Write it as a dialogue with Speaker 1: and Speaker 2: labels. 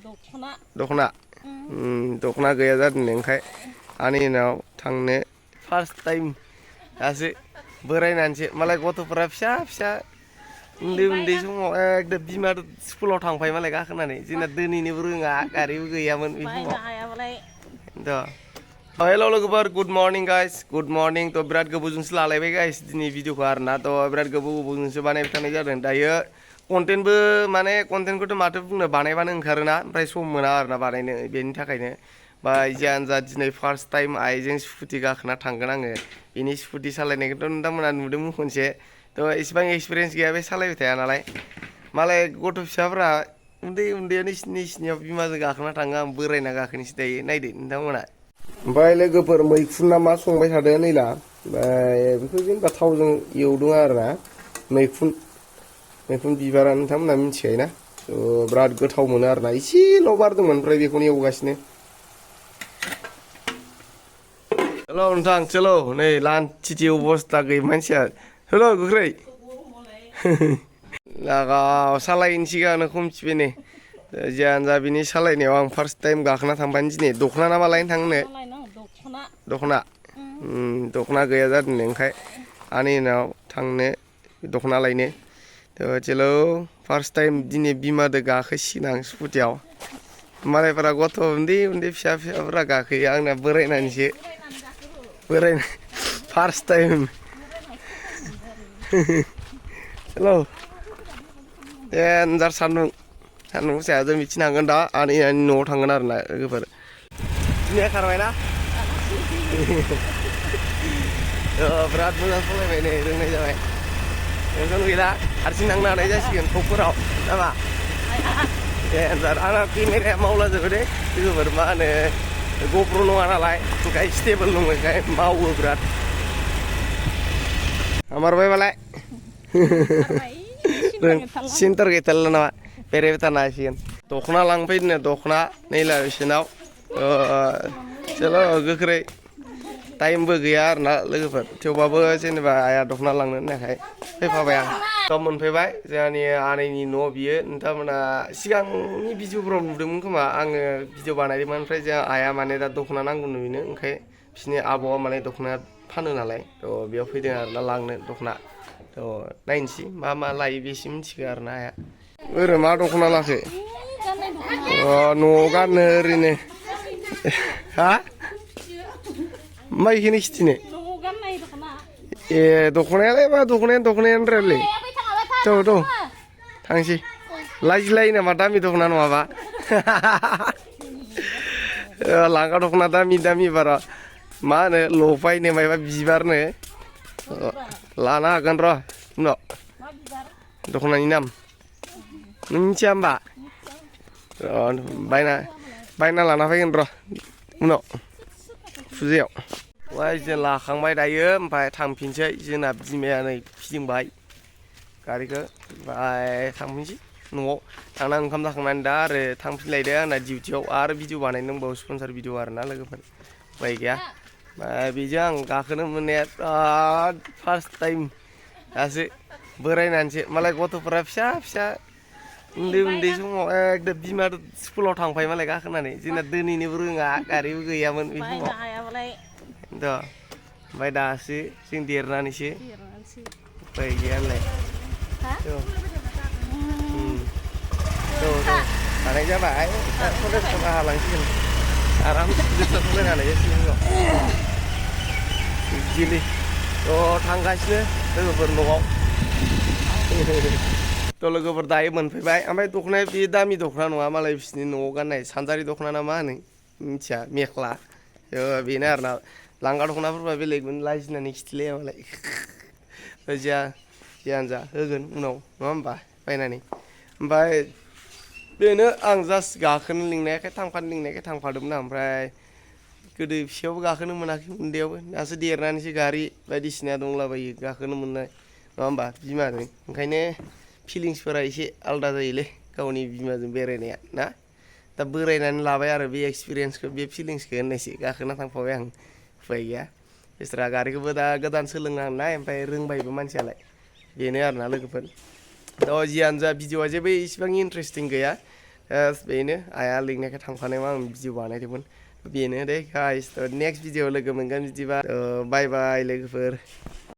Speaker 1: दख'ना दख'ना गैया जादों ओंखाय आंनि उनाव थांनो फार्स्ट टाइम दासो बोरायनानैसो मालाय गथ'फोरा फिसा फिसा उन्दै समाव एकदम बिमा स्कुलाव थांफायो मालाय गाखोनानै जोंना दोनहैनोबो रोङा गारिबो गैयामोन बे समाव हेल' लोगोफोर good morning guys good morning थ' बिराद गोबावजोंसो लालायबाय गाइस दिनै भिडिअखौ आरोना थ' बिराद गोबावजोंसो बानायबाय थानाय जादों दायो कन्टेन्टबो माने कन्टेन्टखौथ' माथो बुंनो बानायबानो ओंखारोना ओमफ्राय सम मोना आरोना बानायनो बेनि थाखायनो बा जियानो जा दिनै फार्स्ट टाइम आइजों स्कुटि गाखोना थांगोन आङो बेनि स्कुटि सालायनायखौथ' नोंथांमोना नुदोंमोन खनसे थ' इसिबां एक्सपिरियेन्स गैया बे सालायबाय थाया नालाय मालाय गथ' फिसाफ्रा उन्दैयावनो सिनियाव बिमाजों गाखोना थाङो आं बोरायना गाखोनोसै दायो नायदो नोंथांमोना ओमफ्राय लोगोफोर मैखुन ना मा संबाय थादों नैला ओमफ्राय बेखौ जेनेबा थावजों एवदों आरोना मैखुन बिबारा नोंथांमोना मिथिखायोना थ' बिराद गोथाव मोनो आरोना एसेल' बारदोंमोन ओमफ्राय बेखौनो एवगासिनो हेल' नोंथां चलो नै लान्थिथि अबस्था गैयै मानसिया हेल' गोख्रै लागाव सालायनि सिगांनो खमथिबाय नै जियानो जा बिनि सालायनायाव आं फार्स्ट टाइम गाखोना थांबानो दिनै दख'ना ना मा लायनो थांनो दख'ना गैया जादों ओंखाय आंनि उनाव थांनो दख'ना लायनो थ' चलो फार्स्ट टाइम दिनै बिमादो गाखोसिगोन आं स्कुटियाव मालायफोरा गथ' उन्दै फिसाफोरा गाखोयो आंना बोरायनानैसो फार्स्ट टाइम हेल' देनजार सान्दुं गोसाया जों मिथिनो हागोन दा आंनि न'आव थांगोन आरोना लोगोफोर दिनै खारबायना बिराद मोजां सालायबाय नै रोंनाय जाबाय टेनसन गैला हारसिं थांनो हानाय जासिगोन सकफोराव नामा देनजार आंना केमेराया मावलाजोबो दे लोगोफोर मा होनो गप्र' नङा नालाय ओंखाय स्टेबोल नङैखाय मावो बिराद आमारबायबालाय सेन्टार गैथारला नामा बेरायबाय थानो हासिगोन दख'ना लांफैनो दख'ना नैला बिसोरनाव चलो गोख्रै टाइमबो गैया आरोना लोगोफोर थेवबाबो जेनेबा आइया दख'ना लांनो होननायखाय फैफाबाय आं थ' मोनफैबाय जोंहानि आनैनि न' बियो नोंथांमोना सिगांनि भिडिअफोराव नुदोंमोन खोमा आङो भिडिअ बानायदोंमोन ओमफ्राय जोंहा आइया माने दा दख'ना नांगौ नुयोनो ओंखाय बिसोरनि आबौआ माने दख'ना फानो नालाय थ' बेयाव फैदों आरोना लांनो दख'ना थ' नायनोसै मा लायो बेसे मिथिगौ आरोना आइया ओरै मा दख'ना लाखो न'आव गाननो ओरैनो हा मा इखौनो खिथिनो ए दख'नायालाय मा दख'नायानो रायलाय थ' थांसै लाजिलायो नामा दामि दख'ना नङाबा लांगा दख'ना दामि बारा मा होनो लफायनो मायबा बिबारनो लानो हागोन र' उनाव दख'नानि नाम नों मिथिया होमबा बायना लाना फैगोन र' उनाव फुजायाव जों लाखांबाय दायो ओमफ्राय थांफिनसै जोंना बिमाया नै फिदिंबाय गारिखौ ओमफ्राय थांफिनसै न'आव थांना ओंखाम जाखांनानै दा आरो थांफिनलायदो आंना डिउटियाव आरो भिडिअ बानायनो दंबावो स्पन्सार भिडिअ आरोना लोगोफोर उपाय गैया बेजों आं गाखोनो मोननाया बिराद फार्स्ट टाइम दासो बोरायनानैसो मालाय गथ'फोरा फिसा उन्दै समाव एकदम बिमा स्कुलाव थांफायो मालाय गाखोनानै जोंना दोनहैनोबो रोङा गारिबो गैयामोन बे समाव ओमफ्राय दासो जों देरनानैसो उपाय गैया होनलाय हानाय जाबाय कलेजखौ हालांसिगोन आरामसे जोबथा फरायनो हानाय जासिगोन बिदिलै थ' थांगासिनो लोगोफोर न'आव थ' लोगोफोर दायो मोनफैबाय ओमफ्राय दख'नाया बे दामि दख'ना नङा मालाय बिसोरनि न'आव गाननाय सानजारि दख'ना ना मा होनो मिथिया मेख्ला बेनो आरोना लांगा दख'नाफोरबा बेलेगमोन लाजिनानै खिथिलाया मालाय जियानो जा होगोन उनाव नङा होमबा बायनानै ओमफ्राय बेनो आं जास्ट गाखोनो लिंनायखाय थांफादोंमोन आं ओमफ्राय गोदो फिसायावबो गाखोनो मोनाखै उन्दैयावबो दासो देरनानैसो गारि बायदिसिना दंलाबायो गाखोनो मोननाय नङा होमबा बिमाजों ओंखायनो फिलिंसफोरा एसे आलादा जायोलै गावनि बिमाजों बेरायनाया ना दा बोरायनानै लाबाय आरो बे एक्सपिरियेन्सखौ बे फिलिंसखौ होननायसै गाखोना थांफाबाय आं उफाय गैया बेस्रा गारिखौबो दा गोदान सोलोंनांनाय ओमफ्राय रोंबायबो मानसियालाय बेनो आरोना लोगोफोर थ' जियानो जा भिडिअआ जेबो इसिबां इन्टारेस्टिं गैया बेनो आइया लिंनायखाय थांफानायाव आं भिडिअ बानायदोंमोन बेनो दे गाइस नेक्स्ट भिडिअ लोगो मोनगोन बिदिबा बाय बाय लोगोफोर